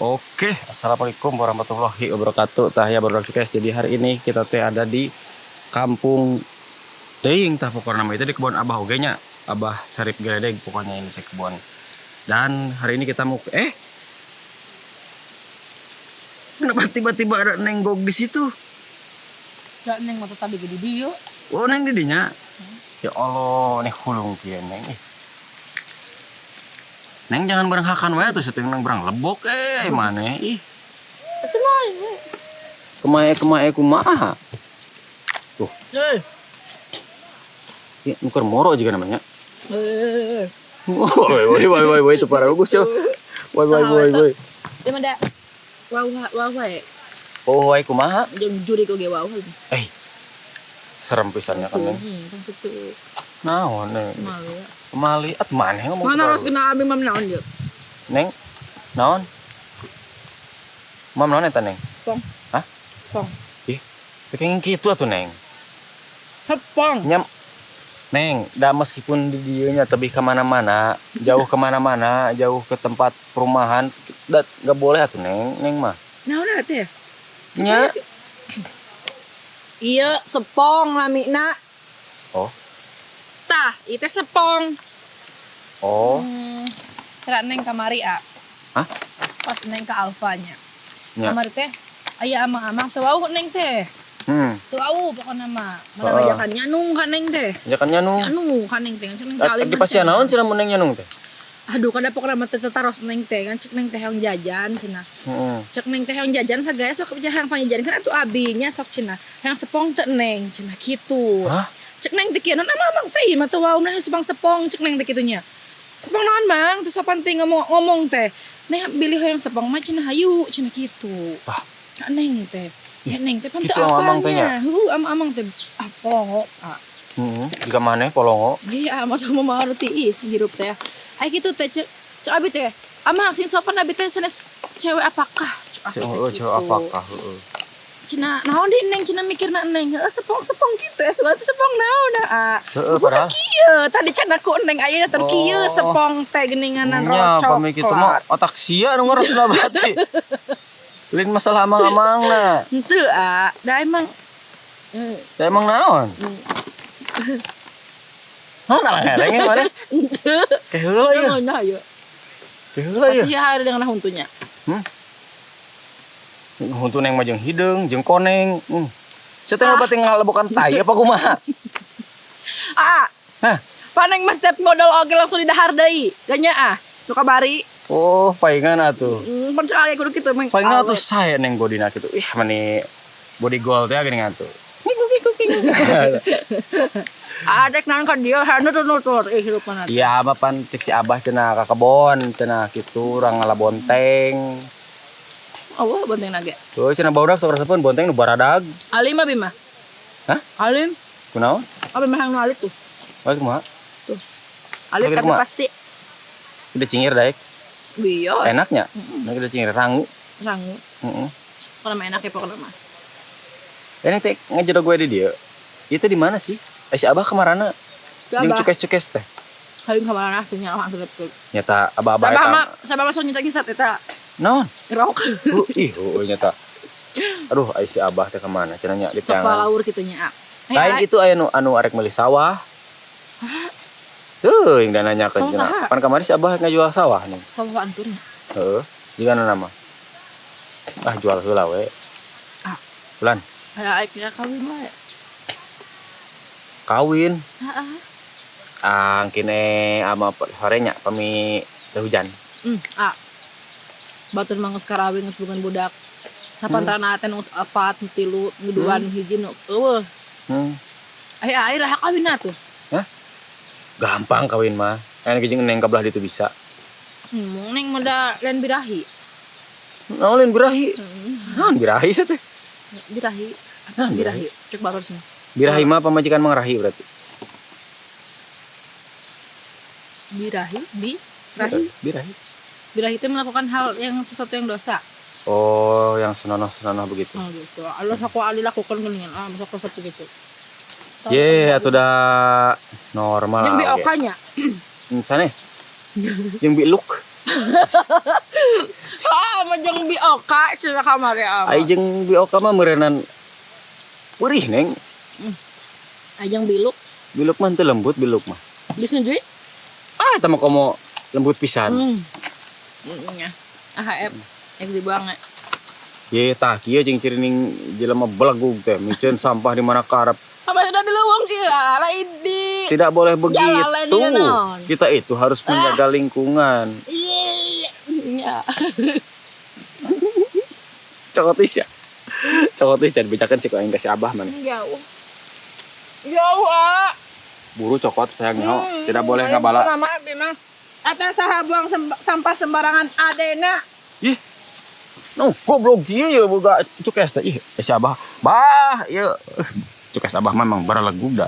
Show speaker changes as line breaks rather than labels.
Oke, assalamualaikum warahmatullahi wabarakatuh. Tah ya, barudak Cukes. Jadi hari ini kita teh ada di kampung teuing tah, pokoknya nama itu di kebun Abah oge nya. Abah Sarip Geledeg pokoknya ini teh kebun. Dan hari ini kita mau kenapa tiba-tiba ada nenggok di situ?
Ya, neng mah tadi di dieu.
Oh, neng di dinya. Ya Allah, nih hulung kieu, neng. Ih. Neng, jangan bareng hakan wae atuh, setengah neng barang lebok mana ih.
Itu lain we.
Kemae kemae kumaha? Tuh,
Eh.
ya, nuker moro juga namanya.
Eh.
Woi woi woi woi woi, itu parah bagus ya. Woi woi woi woi.
Dia mah da wow wow wae.
Oh, woi kumaha?
Jeung juri oge wow.
Eh. Serem pisannya kan, neng.
Kan kitu.
Naon, neng?
Malu.
Mali at maneh ngomong.
Mana
baru.
harus kena abi mam naon dia?
Neng. Naon? Mam naon eta, neng?
Spong.
Hah?
Spong.
Ih, teu kenging kitu atuh, neng.
Sepong.
Nyam Neng, dah meskipun di dieu nya tebih kemana-mana, jauh kemana-mana, jauh ke tempat perumahan, da nggak boleh atuh, neng, neng mah.
Naon teh?
Nya.
Iya, sepong lamina.
Oh.
Tah, itu sepong.
Oh.
Kira neng kamari a.
Hah?
Pas neng ke Alfanya.
Nya.
Kamari teh aya amang-amang teu wawuh neng teh. Teu wawuh pokona mah. Mana ngajakan nyanung ka neng teh.
Ngajakan nyanung.
Nyanung ka neng teh, cek neng teh alim
Di pasian naon cenah mun neng nyanung teh?
Aduh, kada pokona mah teu taros neng teh kan cek neng teh hayang jajan cenah. Cek neng teh hayang jajan sagaya sok hayang panjajan kan atuh abinya sok cenah. Hayang sepong teu neng cenah kitu.
Hah?
Cek neng teh kieu naon amang-amang teh ieu mah teu wawuh mah sepong sepong cek neng teh kitu nya. Sepong naon, Mang? Terus sopan teh ngomong ngomong teh. Neng bilih hayang sepong mah cenah hayu cenah kitu.
Tah.
Ka neng teh. Ya neng teh pan
Kitu
teu
amang-amang teh nya?
apalnya. Heuh, amang-amang teh ah pongo ah.
Heeh, jika maneh polongo.
Iya, masuk mau mau tiis hirup teh. Ai kitu teh cek cek abi teh. Amang sing sopan abi teh sanes cewek apakah? Cek abi
Cewek
teh
heeh, cewek
kitu.
Apakah heeh.
Cenah naon deui neng cenah mikirna neng. Heuh, sepong-sepong kitu ya, sugan teh sepong naon ah.
Heeh,
Budak
padahal
kieu tadi cenah ku neng ayeuna teh kieu
Oh.
sepong teh geuninganan
Nya,
rocok.
pami kitu mah otak sia nu ngarosna berarti. Lain masalah amang-amangna.
Henteu ah, da emang
Da emang naon? Naon alang-aleng ya mana?
Henteu.
Ke heula ieu.
Naon nya ieu.
Ke heula ieu.
Iya hari dengan huntunya.
Huntu neng mah jeung hideung, jeung koneng. Sia teh loba teh ngalebokan tai apa kumaha?
Ah,
Hah?
Paneng mah setiap modal oge langsung didahar deui. Ganya ah, nu kabari.
Oh, paingan atuh.
Pan cek aya kudu kitu emang.
Paingan atuh
awet.
saya neng bodina kitu. Ih, mani body goal teh geuning atuh.
Adek naon ka dieu hanutur nutur ih hirup mana.
Iya, mah pan cek si Abah cenah ka kebon, cenah kitu urang ngala bonteng.
Oh, bonteng nage.
Tuh cenah barudak sok resepeun bonteng nu baradag.
Alim abi mah.
Hah?
Alim.
Kunaon?
Abi mah nu alit tuh.
Oh, kumaha?
Tuh. Alit
Tapi
tapi
kumaha?
pasti.
Udah cingir daek.
Bios.
Enaknya. Nah, udah cingir rangu.
Rangu.
Heeh.
Pokoknya mah enak ya pokoknya mah.
Ini teh ngejodoh gue di dia. Itu di mana sih? Eh, si Abah kemarana?
Ya,
Jeung
Abah.
cukes-cukes teh.
Hayung kamarana tuh nya langsung betul.
Nyata abah-abah
Sabah
eta.
mah sabah mah sok nyita-nyita eta
Naon?
ngerok.
Ih, heueuh nyata. Aduh, ai si Abah teh kemana? Cenah nya di
Sok
peangan.
palaur kitu nya. Eh,
Lain
ai.
itu aya nu anu arek meuli sawah. Tuh, yang dananya
Sawah
cenah.
saha?
Pan kamari si Abah ngajual sawah nih.
Sawah anturnya.
Heeh. Jika nama. Ah, jual heula we.
Ah.
Bulan
Aya ai kira kawin wae.
Kawin.
Heeh.
Ah, kene ama sorenya pami teu hujan.
Ah. Batur mah geus karawin geus boga budak. Sapantarana teh nu geus opat, nu tilu, nu dua, nu hiji nu eueuh. Ai ai raha kawin atuh.
Hah? Gampang kawin mah. Aya jeung neng kabelah ditu bisa.
Neng mah da lain birahi.
Naon lain birahi? Naon birahi sih teh?
Birahi.
Naon
birahi? Cek batur sini.
Birahi mah pamajikan mangrahi berarti.
Birahi, bi, rahi.
Birahi.
Birahi itu melakukan hal yang sesuatu yang dosa.
Oh, yang senonoh-senonoh begitu.
Oh gitu. Allah aku ali lakukan geuningan. Ah, masuk satu gitu.
Ye, atuh da normal.
Yang
Oke.
biokanya.
Sanes. Jeung biluk.
Ah, majang Oka cenah kamari apa.
Ai jeung Bi Oka mah meureunnan perih, Neng.
Ajang biluk.
Biluk mah teu lembut biluk mah.
Bisa juy.
Ah, eta mah komo lembut pisan.
Ya. AHF yang dibuang ya.
Ye, tah kieu jeung cirining jelema belegug teh, miceun sampah di mana karep.
Apa sudah dileuweung kieu lain di
Tidak boleh begitu.
Jalan lain naon.
Kita itu harus menjaga lingkungan.
Iya.
Cokotis ya. Cokotis dan bejakan sih aing ka si Abah mana.
Jauh. Jauh, ah.
Buru cokot sayang nyaho. Tidak boleh ngabala.
Sama abi mah. Atau saha buang sampah sembarangan adena.
Ih. No, goblok kieu ya boga cukes teh. Ih, eh, si Abah. Bah, ieu cukes Abah mah memang baralegug da.